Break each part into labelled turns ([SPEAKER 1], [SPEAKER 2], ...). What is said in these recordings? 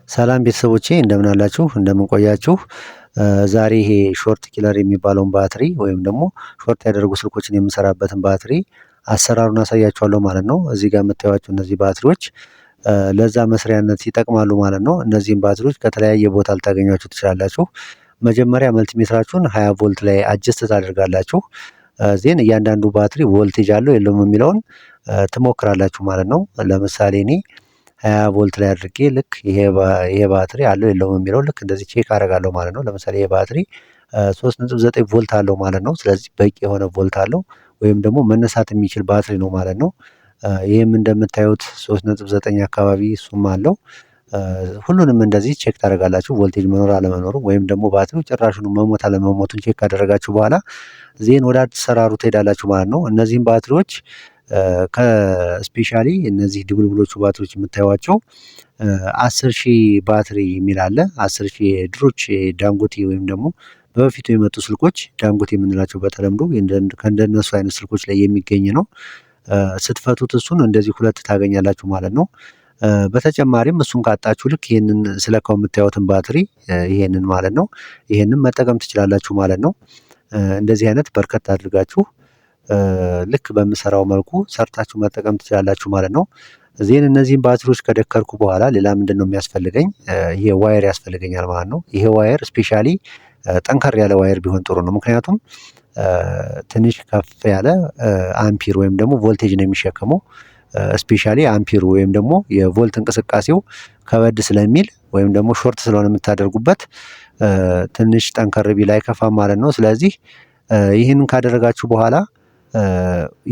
[SPEAKER 1] ሰላም ቤተሰቦቼ፣ እንደምን አላችሁ? እንደምን ቆያችሁ? ዛሬ ይሄ short killer የሚባለውን ባትሪ ወይም ደግሞ short ያደረጉ ስልኮችን የምሰራበትን ባትሪ አሰራሩን አሳያችኋለሁ ማለት ነው። እዚህ ጋር የምታዩቸው እነዚህ ባትሪዎች ለዛ መስሪያነት ይጠቅማሉ ማለት ነው። እነዚህን ባትሪዎች ከተለያየ ቦታ ልታገኟቸው ትችላላችሁ። መጀመሪያ multimeter ኣችሁን 20 ቮልት ላይ adjust ታደርጋላችሁ። Then እያንዳንዱ ባትሪ ቮልቴጅ አለው የለውም የሚለውን ትሞክራላችሁ ማለት ነው። ለምሳሌ እኔ 20 ቮልት ላይ አድርጌ ልክ ይሄ ባትሪ አለው የለውም የሚለው ልክ እንደዚህ check አደርጋለሁ ማለት ነው። ለምሳሌ ይሄ ባትሪ 3.9 ቮልት አለው ማለት ነው። ስለዚህ በቂ የሆነ ቮልት አለው ወይም ደግሞ መነሳት የሚችል ባትሪ ነው ማለት ነው። ይህም እንደምታዩት 3.9 አካባቢ እሱም አለው። ሁሉንም እንደዚህ check ታደርጋላችሁ፣ ቮልቴጅ መኖር አለመኖሩ ወይም ደግሞ ባትሪው ጭራሹን መሞት አለመሞቱን check ካደረጋችሁ በኋላ then ወደ አሰራሩ ትሄዳላችሁ ማለት ነው። እነዚህም ባትሪዎች ከ specially እነዚህ ድቡልቡሎቹ ባትሪዎች የምታዩቸው 10,000 ባትሪ የሚል አለ። 10,000 ድሮች ዳንጎቴ ወይም ደግሞ በበፊቱ የመጡ ስልኮች፣ ዳንጎቴ የምንላቸው በተለምዶ፣ ከእንደነሱ አይነት ስልኮች ላይ የሚገኝ ነው። ስትፈቱት እሱን እንደዚህ ሁለት ታገኛላችሁ ማለት ነው። በተጨማሪም እሱን ካጣችሁ ልክ ይህንን ስለካው የምታዩትን ባትሪ ይሄንን ማለት ነው። ይሄንን መጠቀም ትችላላችሁ ማለት ነው። እንደዚህ አይነት በርከት አድርጋችሁ ልክ በምሰራው መልኩ ሰርታችሁ መጠቀም ትችላላችሁ ማለት ነው። Then እነዚህን ባትሪዎች ከደከርኩ በኋላ ሌላ ምንድን ነው የሚያስፈልገኝ? ይሄ wire ያስፈልገኛል ማለት ነው። ይሄ wire specially ጠንከር ያለ wire ቢሆን ጥሩ ነው። ምክንያቱም ትንሽ ከፍ ያለ አምፒር ወይም ደግሞ ቮልቴጅ ነው የሚሸከመው። Specially አምፒሩ ወይም ደግሞ የቮልት እንቅስቃሴው ከበድ ስለሚል ወይም ደግሞ short ስለሆነ የምታደርጉበት ትንሽ ጠንከር ቢል አይከፋም ማለት ነው። ስለዚህ ይህንን ካደረጋችሁ በኋላ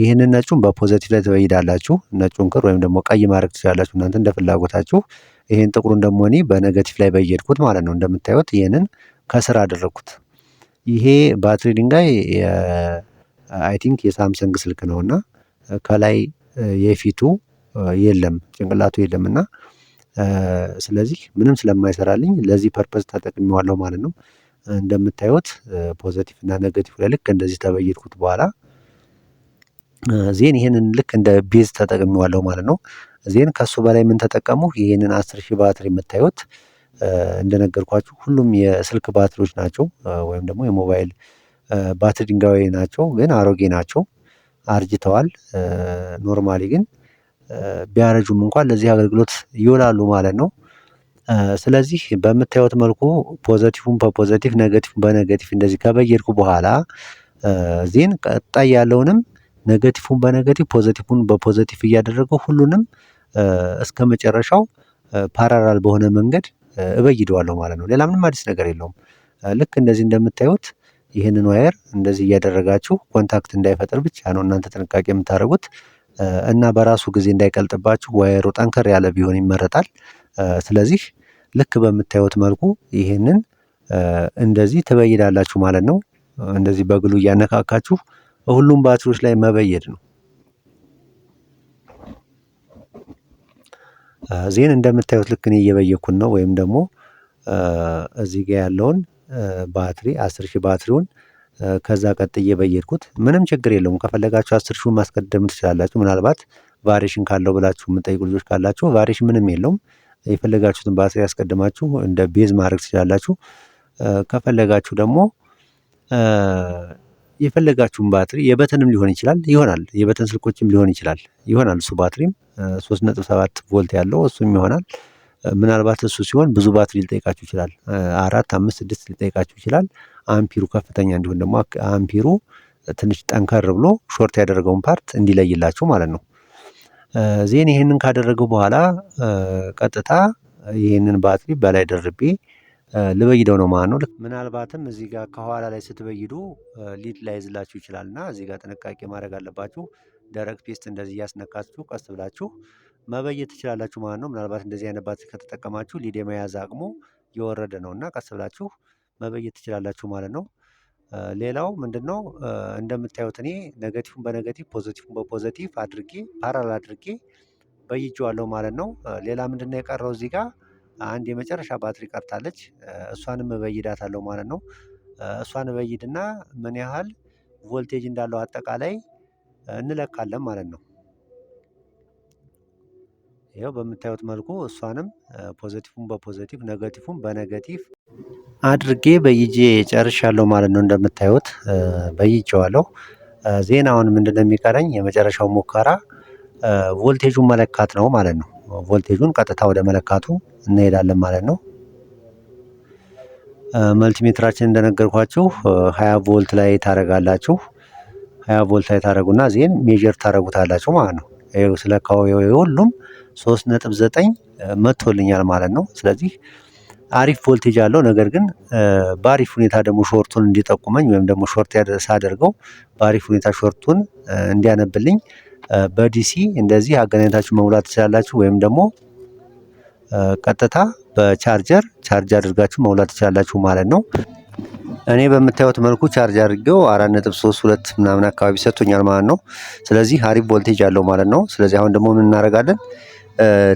[SPEAKER 1] ይህንን ነጩን በ positive ላይ ትበይዳላችሁ። ነጩን ክር ወይም ደግሞ ቀይ ማድረግ ትችላላችሁ እናንተ እንደ ፍላጎታችሁ። ይህን ጥቁሩን ደግሞ እኔ በ negative ላይ በየድኩት ማለት ነው። እንደምታዩት ይህንን ከስር አደረግኩት። ይሄ ባትሪ ድንጋይ I think የሳምሰንግ ስልክ ነው እና ከላይ የፊቱ የለም፣ ጭንቅላቱ የለም እና ስለዚህ ምንም ስለማይሰራልኝ ለዚህ purpose ተጠቅሜዋለሁ ማለት ነው። እንደምታዩት positive እና negative ላይ ልክ እንደዚህ ተበየድኩት በኋላ then ይሄንን ልክ እንደ base ተጠቅሜዋለሁ ማለት ነው። Then ከሱ በላይ ምን ተጠቀሙ? ይሄንን 10,000 ባትሪ የምታዩት እንደነገርኳችሁ ሁሉም የስልክ ባትሪዎች ናቸው ወይም ደግሞ የሞባይል ባትሪ ድንጋይ ናቸው፣ ግን አሮጌ ናቸው፣ አርጅተዋል። Normally ግን ቢያረጁም እንኳን ለዚህ አገልግሎት ይውላሉ ማለት ነው። ስለዚህ በምታዩት መልኩ ፖዘቲቭን በፖዘቲቭ፣ ኔጌቲቭን በኔጌቲቭ እንደዚህ ከበየድኩ በኋላ then ቀጣይ ያለውንም negative ን በ negative፣ positive ን በ positive እያደረገው ሁሉንም እስከ መጨረሻው parallel በሆነ መንገድ እበይደዋለሁ ማለት ነው። ሌላ ምንም አዲስ ነገር የለውም። ልክ እንደዚህ እንደምታዩት ይህንን wire እንደዚህ እያደረጋችሁ contact እንዳይፈጥር ብቻ ነው እናንተ ጥንቃቄ የምታደርጉት እና በራሱ ጊዜ እንዳይቀልጥባችሁ wire ኡ ጠንከር ያለ ቢሆን ይመረጣል። ስለዚህ ልክ በምታዩት መልኩ ይህንን እንደዚህ ትበይዳላችሁ ማለት ነው። እንደዚህ በ glue እያነካካችሁ ሁሉም ባትሪዎች ላይ መበየድ ነው። Then እንደምታዩት ልክ እኔ እየበየኩን ነው ወይም ደግሞ እዚህ ጋር ያለውን ባትሪ 10,000 ባትሪውን ከዛ ቀጥዬ በየድኩት፣ ምንም ችግር የለውም። ከፈለጋችሁ 10,000ውን ማስቀደም ትችላላችሁ። ምናልባት variation ካለው ብላችሁ የምጠይቁ ልጆች ካላችሁ variation ምንም የለውም። የፈለጋችሁትን ባትሪ ያስቀድማችሁ እንደ base ማድረግ ትችላላችሁ። ከፈለጋችሁ ደግሞ የፈለጋችሁን ባትሪ የ button ም ሊሆን ይችላል ይሆናል፣ የ button ስልኮችም ሊሆን ይችላል ይሆናል። እሱ ባትሪም 3.7 ቮልት ያለው እሱም ይሆናል። ምናልባት እሱ ሲሆን ብዙ ባትሪ ሊጠይቃችሁ ይችላል። አራት፣ አምስት፣ ስድስት ሊጠይቃችሁ ይችላል። አምፒሩ ከፍተኛ እንዲሆን ደግሞ አምፒሩ ትንሽ ጠንከር ብሎ short ያደረገውን part እንዲለይላችሁ ማለት ነው። Then ይህንን ካደረገው በኋላ ቀጥታ ይህንን ባትሪ በላይ ደርቤ ልበይደው ነው ማለት ነው። ምናልባትም እዚህ ጋር ከኋላ ላይ ስትበይዱ lead ላይዝላችሁ ይችላል እና እዚህ ጋር ጥንቃቄ ማድረግ አለባችሁ። ደረቅ paste እንደዚህ እያስነካችሁ ቀስ ብላችሁ መበየድ ትችላላችሁ ማለት ነው። ምናልባት እንደዚህ አይነት ባትሪ ከተጠቀማችሁ lead የመያዝ አቅሙ የወረደ ነው እና ቀስ ብላችሁ መበየድ ትችላላችሁ ማለት ነው። ሌላው ምንድነው? እንደምታዩት እኔ ኔጌቲቭን በኔጌቲቭ፣ ፖዘቲቭን በፖዘቲቭ አድርጌ parallel አድርጌ በይጄዋለሁ ማለት ነው። ሌላ ምንድነው የቀረው? እዚህ ጋር አንድ የመጨረሻ ባትሪ ቀርታለች። እሷንም እበይዳታለሁ ማለት ነው። እሷን እበይድና ምን ያህል ቮልቴጅ እንዳለው አጠቃላይ እንለካለን ማለት ነው። ይኸው በምታዩት መልኩ እሷንም ፖዘቲቭን በፖዘቲቭ ነገቲቭን በነገቲቭ አድርጌ በይጄ ጨርሻለሁ ማለት ነው። እንደምታዩት በይጄዋለሁ። Then አሁን ምንድነው የሚቀረኝ? የመጨረሻው ሙከራ ቮልቴጁን መለካት ነው ማለት ነው። ቮልቴጁን ቀጥታ ወደ መለካቱ እንሄዳለን ማለት ነው። Multimeter ኣችን እንደነገርኳችሁ 20 ቮልት ላይ ታረጋላችሁ። 20 ቮልት ላይ ታረጉና then measure ታረጉታላችሁ ማለት ነው። ይኸው ስለካው ሁሉም 3.9 መጥቶልኛል ማለት ነው። ስለዚህ አሪፍ ቮልቴጅ አለው። ነገር ግን በአሪፍ ሁኔታ ደግሞ short ኡን እንዲጠቁመኝ ወይም ደግሞ short ሳደርገው በአሪፍ ሁኔታ short ኡን እንዲያነብልኝ በ DC እንደዚህ አገናኝታችሁ መሙላት ትችላላችሁ። ወይም ደግሞ ቀጥታ በ charger charge አድርጋችሁ መሙላት ትችላላችሁ ማለት ነው። እኔ በምታዩት መልኩ charge አድርጌው 4.32 ምናምን አካባቢ ሰጥቶኛል ማለት ነው። ስለዚህ አሪፍ ቮልቴጅ አለው ማለት ነው። ስለዚህ አሁን ደግሞ ምን እናደርጋለን?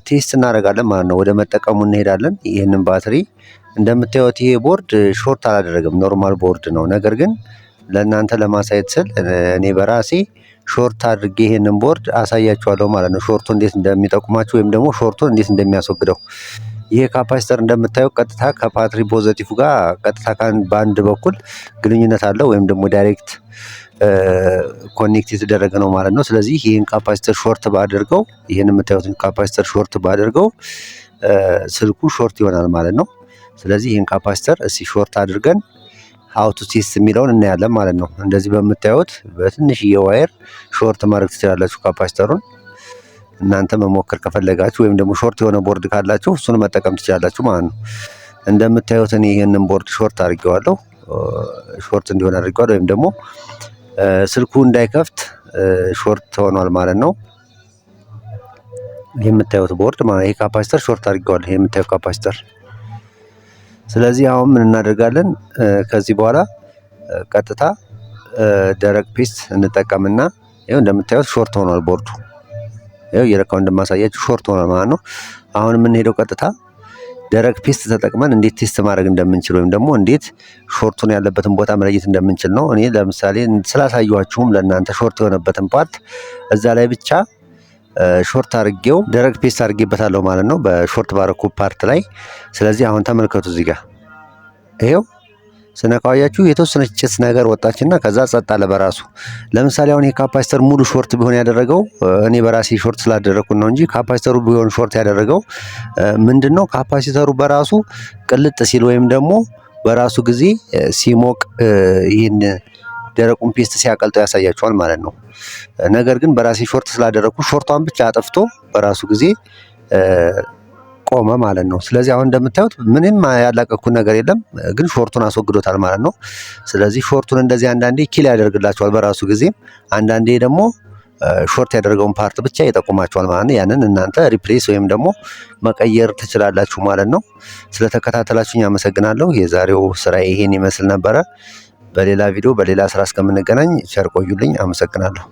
[SPEAKER 1] Test እናደርጋለን ማለት ነው። ወደ መጠቀሙ እንሄዳለን። ይህንን ባትሪ እንደምታዩት ይሄ board short አላደረገም፣ normal board ነው። ነገር ግን ለእናንተ ለማሳየት ስል እኔ በራሴ short አድርጌ ይሄንን ቦርድ አሳያችኋለሁ ማለት ነው። Short ኡ እንዴት እንደሚጠቁማችሁ ወይም ደግሞ short ኡን እንዴት እንደሚያስወግደው። ይሄ capacitor እንደምታየው ቀጥታ ከባትሪ positive ጋር ቀጥታ በአንድ በኩል ግንኙነት አለው ወይም ደግሞ direct connect የተደረገ ነው ማለት ነው። ስለዚህ ይህን capacitor short ባደርገው፣ ይህን የምታዩትን capacitor short ባደርገው ስልኩ short ይሆናል ማለት ነው። ስለዚህ ይህን capacitor እስቲ short አድርገን how to test የሚለውን እናያለን ማለት ነው። እንደዚህ በምታዩት በትንሽዬ wire short ማድረግ ትችላላችሁ capacitor ኡን። እናንተ መሞከር ከፈለጋችሁ ወይም ደግሞ short የሆነ ቦርድ ካላችሁ እሱን መጠቀም ትችላላችሁ ማለት ነው። እንደምታዩት እኔ ይህንን board short አድርጌዋለሁ። Short እንዲሆን አድርጌዋለሁ ወይም ደግሞ ስልኩ እንዳይከፍት short ሆኗል ማለት ነው። የምታዩት ቦርድ ማለት ይሄ capacitor short አድርጌዋለሁ። የምታዩት capacitor። ስለዚህ አሁን ምን እናደርጋለን? ከዚህ በኋላ ቀጥታ ደረቅ paste እንጠቀምና ይኸው እንደምታዩት short ሆኗል ቦርዱ። ይኸው እየለካው እንደማሳያችሁ short ሆኗል ማለት ነው። አሁን የምንሄደው ቀጥታ ደረቅ paste ተጠቅመን እንዴት test ማድረግ እንደምንችል ወይም ደግሞ እንዴት short ኡን ያለበትን ቦታ መለየት እንደምንችል ነው። እኔ ለምሳሌ ስላሳየኋችሁም ለእናንተ short የሆነበትን part እዛ ላይ ብቻ short አድርጌው ደረቅ paste አድርጌበታለሁ ማለት ነው፣ በ short ባረኩ part ላይ። ስለዚህ አሁን ተመልከቱ፣ እዚህ ጋር ይሄው ስነካው አያችሁ የተወሰነች ጭስ ነገር ወጣችና ከዛ ጸጥ አለ በራሱ። ለምሳሌ አሁን ይሄ capacitor ሙሉ short ቢሆን ያደረገው፣ እኔ በራሴ short ስላደረግኩት ነው እንጂ capacitor ኡ ቢሆን short ያደረገው ምንድነው? Capacitor ኡ በራሱ ቅልጥ ሲል ወይም ደግሞ በራሱ ጊዜ ሲሞቅ ይህን ደረቁን paste ሲያቀልጠው ያሳያችኋል ማለት ነው። ነገር ግን በራሴ short ስላደረግኩ short ኧን ብቻ አጥፍቶ በራሱ ጊዜ ቆመ ማለት ነው። ስለዚህ አሁን እንደምታዩት ምንም ያላቀኩት ነገር የለም፣ ግን short ኡን አስወግዶታል ማለት ነው። ስለዚህ short ኡን እንደዚህ አንዳንዴ kill ያደርግላችኋል በራሱ ጊዜ፣ አንዳንዴ ደግሞ short ያደረገውን part ብቻ ይጠቁማችኋል ማለት ነው። ያንን እናንተ replace ወይም ደግሞ መቀየር ትችላላችሁ ማለት ነው። ስለተከታተላችሁኝ አመሰግናለሁ። የዛሬው ስራ ይሄን ይመስል ነበረ። በሌላ ቪዲዮ በሌላ ስራ እስከምንገናኝ ቸር ቆዩልኝ። አመሰግናለሁ።